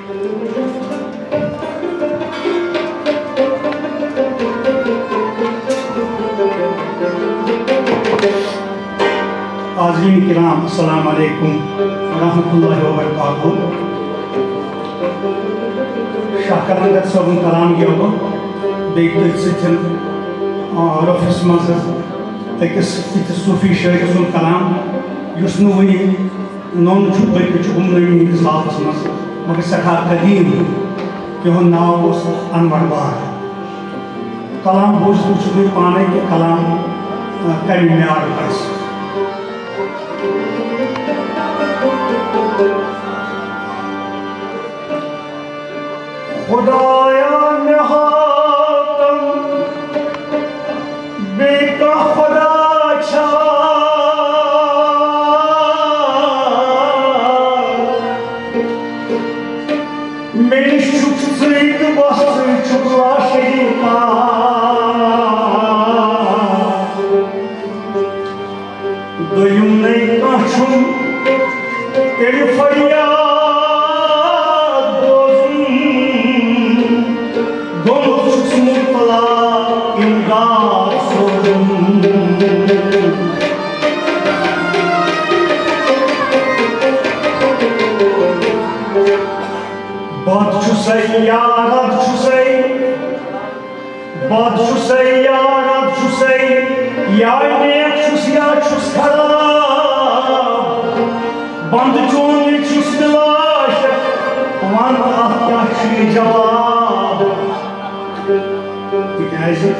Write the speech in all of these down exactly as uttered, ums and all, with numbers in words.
حاضرین کرام، السلام علیکم ورحمۃ اللہ وبرکاتہ۔ شاہ قلندر صٲبُن کلام گیوٚو بیٚیہِ تٔتھۍ سۭتۍ، آ، روٚفَس منٛز حظ أکِس تِتھِس صوٗفی شٲعرٕ سُنٛد کلام، یُس نہٕ وُنہِ نوٚن چھُ، بلکہِ چھُ گُمنٲمی ہٕنٛدِس حالتس منٛز، مگر سٮ۪ٹھاہ قدیٖم، یِہُنٛد ناو اوس انور بار۔ کلام بوٗزِتھ وٕچھِو تُہۍ پانے کہِ کلام، آ، کمہِ معیارُک آسہِ۔ خدایا مےٚ ہاو تم بیٚیہِ کانٛہہ خدا چھا؟ مےٚ نِش چھُکھ ژٕے تہٕ بس ژٕے چھُکھ لاشریٖکا۔ دوٚیُم نَے کانٛہہ چھُم تیٚلہِ فریاد بوزُن۔ گوٚمُت چھُس مُبتلا اِمداد سوزُن۔ بد چھُسَے یا رد چھُسَے، بد چھُسَے یا رد چھُسَے، یا نیک چھُس یا چھُس خراب۔ بنٛد چون یہِ چھُس بِلا شک، وَن تہٕ اَتھ کیٛاہ چھُ یہِ جواب؟ تِکیٛازِ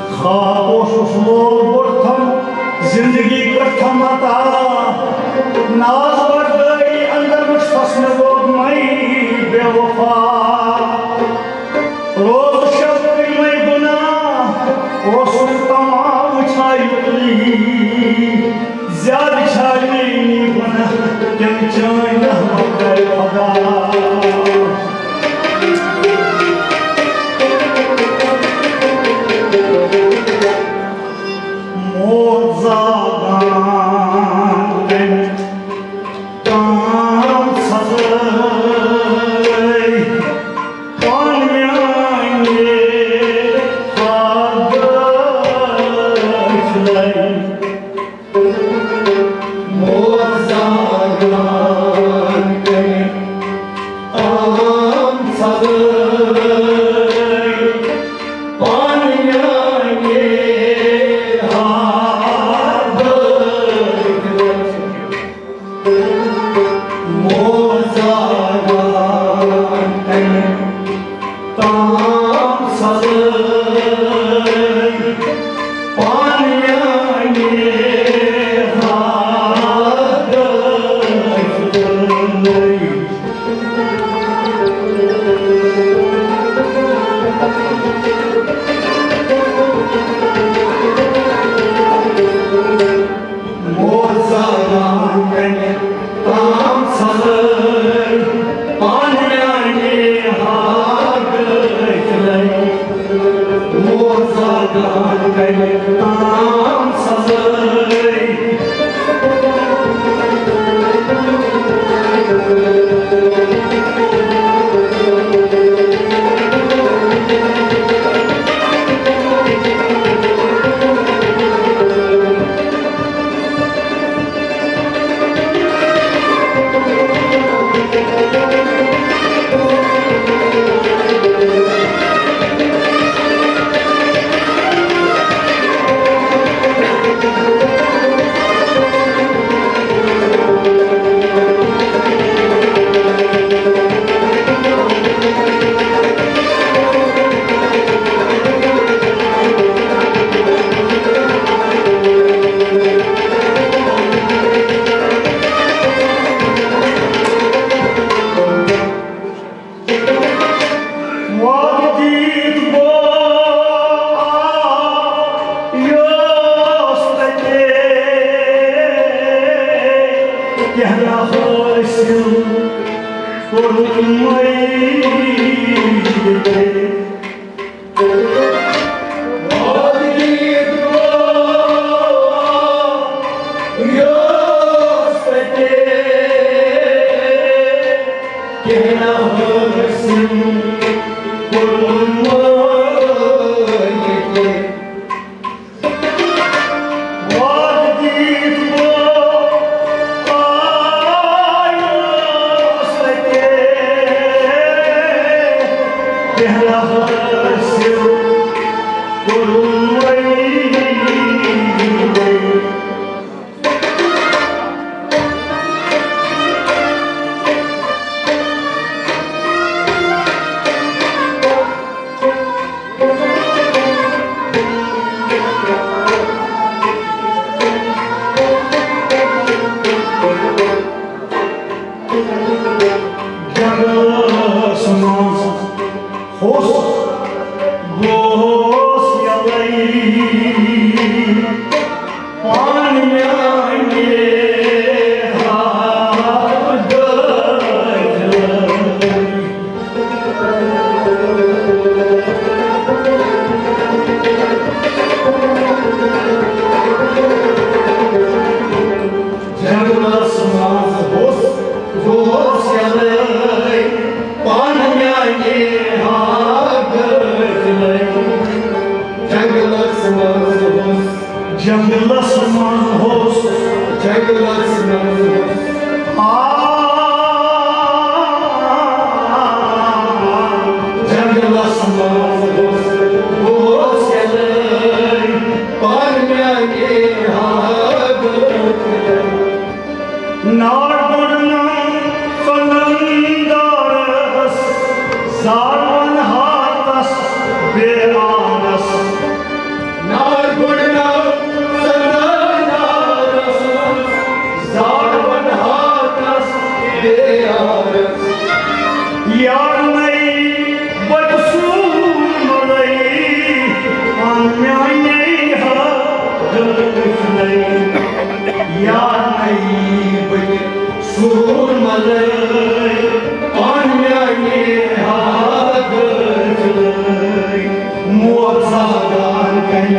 خاک اوسُس لول بوٚڑ تھم، زندگی کٔر تھم عطا۔ ناز بردٲری اندر وٕچھ تس مےٚ لوگ مَے بے وفا۔ روز شب کٔرۍ مَے گناہ، اوسُم تمام وٕچھان یُتُے۔ زیادٕ چھا میٛٲنی گۄناہ کِنہٕ چٲنۍ رحمت کرِ خۄدا؟ موت زاگان کَمہِ تام سزٲے، پانہٕ میٛانہِ حالہٕ دٲخلَے۔ موزان کٔرِتھ تام سزٲے، پانہٕ میٛانہِ حالہٕ دٲخلَے۔ موزان کٔرِتھ تام سزٲے، پانہٕ میٛانہِ حالہٕ دٲخلَے۔ موزان کٔرِتھ تام سزٲے، پانہٕ میٛانہِ حالہٕ دٲخلَے۔ موزان کٔرِتھ تام سزٲے۔ وعدٕ دِتھ گوٚو یوس تَتہِ، کینٛہہ نہ حٲصِل کوٚرُکھ مےٚ ییٚتہِ۔ وعدٕ دِتھ گوٚو یوس تَتہِ، کینٛہہ نہ حٲصِل جنگلس منٛز اوس، بہٕ اوس یَلَے۔ پان میانہِ ہاگہٕ جنگلس منٛز اوس، اوس یَلَے، پان میانہِ ہاگہٕ جنگلس منٛز اوس۔ جنگلس منٛز اوس۔ جنگلس منٛز اوس۔ آ، جنگلس منٛز اوس۔ اوس یَلَے پان میانہِ ہاگہٕ۔ نار گُڑنم سنندارس، زالون ہاتس بیارس۔ نار گُڑنم سنندارس، زالون ہاتس بیارس۔ یار نئی بچ سون ملئی، پان میانے ہا دل نئی۔ یار نئی بچ سون ملئی، پان میانے ہا دل نئی۔ مور زادان کنہِ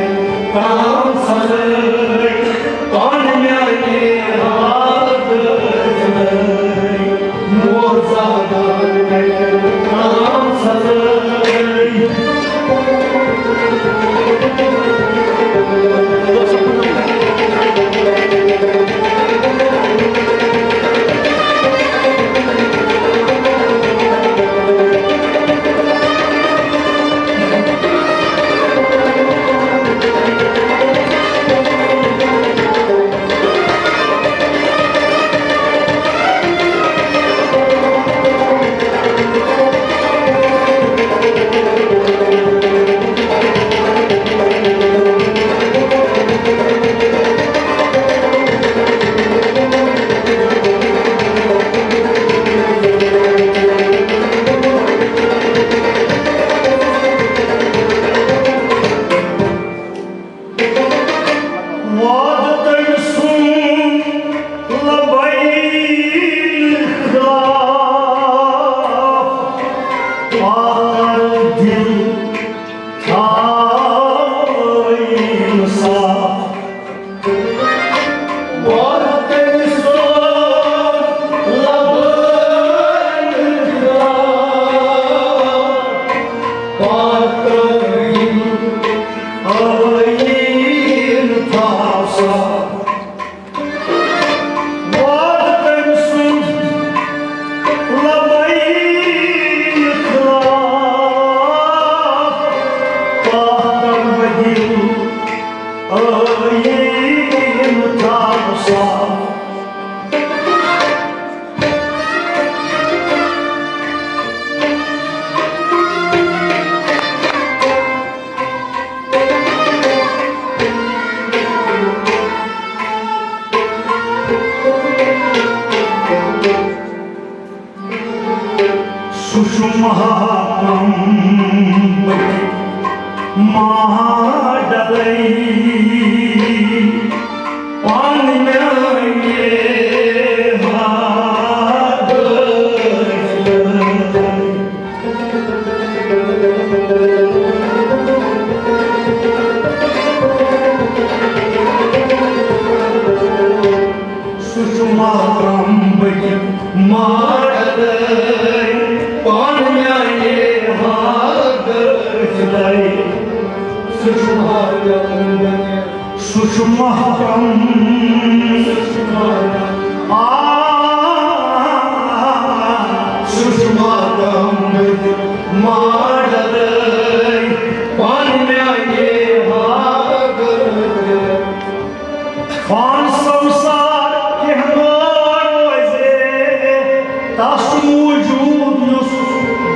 کام سلئی، پان میانے ہا دل نئی۔ مور زادان کنہِ کام سلئی۔ وعدٕ تٔمۍ سُنٛد لبیک خلاف، پاک کر دل تھاو انصاف۔ وعدٕ تٔمۍ سُنٛد لبیک خلاف، پاک کر دل آیین تھاو صاف۔ وعدٕ تٔمۍ سُنٛد لبیک خلاف، پاک کر دل آیین تھاو صاف۔ سُہ چھُ مہاکمبٕکۍ ماڈلٕے، پانہٕ میٛانہِ ہاڈلٕے۔ سُہ چھُ ماڈلٕے، پانہٕ میٛانہِ سُہ چھُ محکم۔ آ، سُہ چھُ محکم۔ ماڈلے پانہٕ میانہِ ہاکہٕ۔ پان سمسار کینٛہہ نار روزے، تس موجود یُس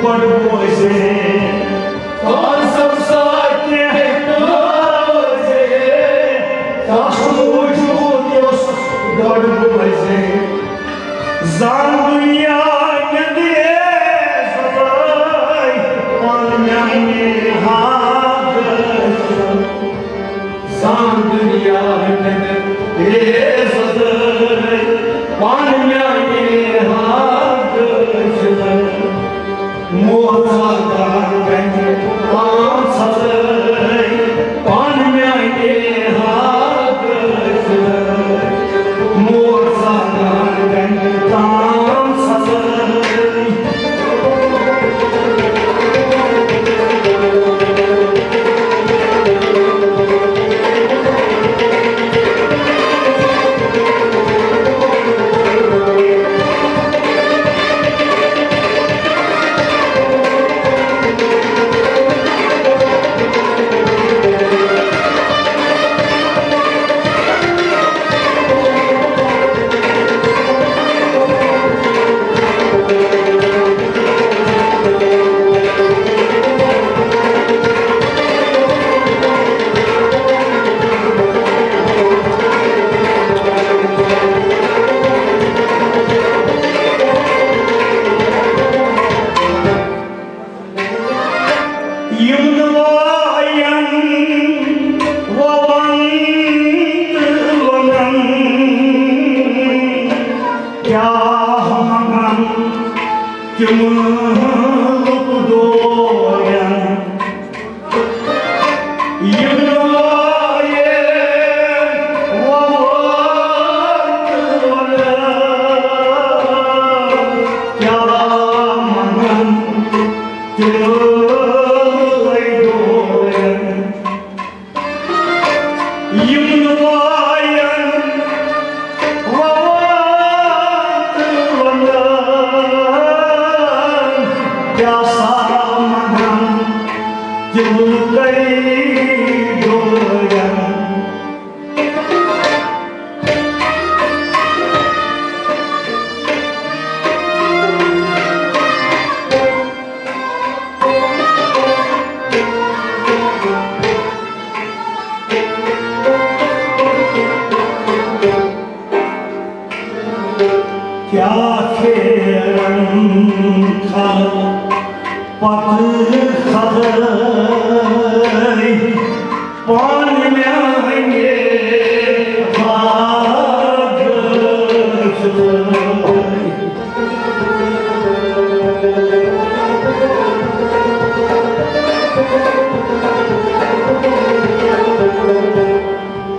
گۄڈٕ بوزے۔ پان سمسار کینٛہہ نار روزے، تس موجود یُس گۄڈٕ بوزے۔ زان دنیا مےٚ دے زبٲے، پان میانہِ ہاکہٕ۔ زان دنیا مےٚ دے زبٲے، پان میانہِ ہاکہٕ۔ موسا دان گنج پانژھ ہتھ، پان میانہِ ہاکہٕ۔ موسا دان گنج پانژھ ہتھ۔ یِم نہٕ وایَن وَوَن تہٕ لۄنَن، کیٛاہ منٛگَن تِم لُکھ ڈوریَن؟ یِم نہٕ وایَن وَوَن تہٕ لۄنَن، کیٛاہ منٛگَن تِم لُکھ ڈوریَن؟ یِم نہٕ وایَن وَوَن تہٕ لۄنَن، کیٛاہ سا منٛگَن تِم لُکھ ڈوریَن؟ کیٛاہ پھیرن خلق پتہٕ خلق، پانہٕ میانہِ ہاکہٕ۔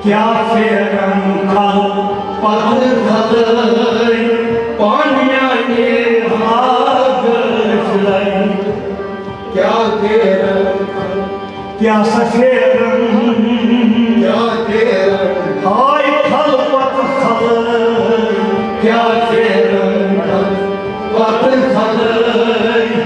کیٛاہ پھیرن خلق پتہٕ خلق، پانہٕ میانہِ ہاکہٕ۔ کیٛاہ پھیرن خلق، کیٛاہ سا پھیرن، کیٛاہ پھیرن۔ ہاے خلق پتہٕ خلق، کیٛاہ پھیرن خلق پتہٕ خلق۔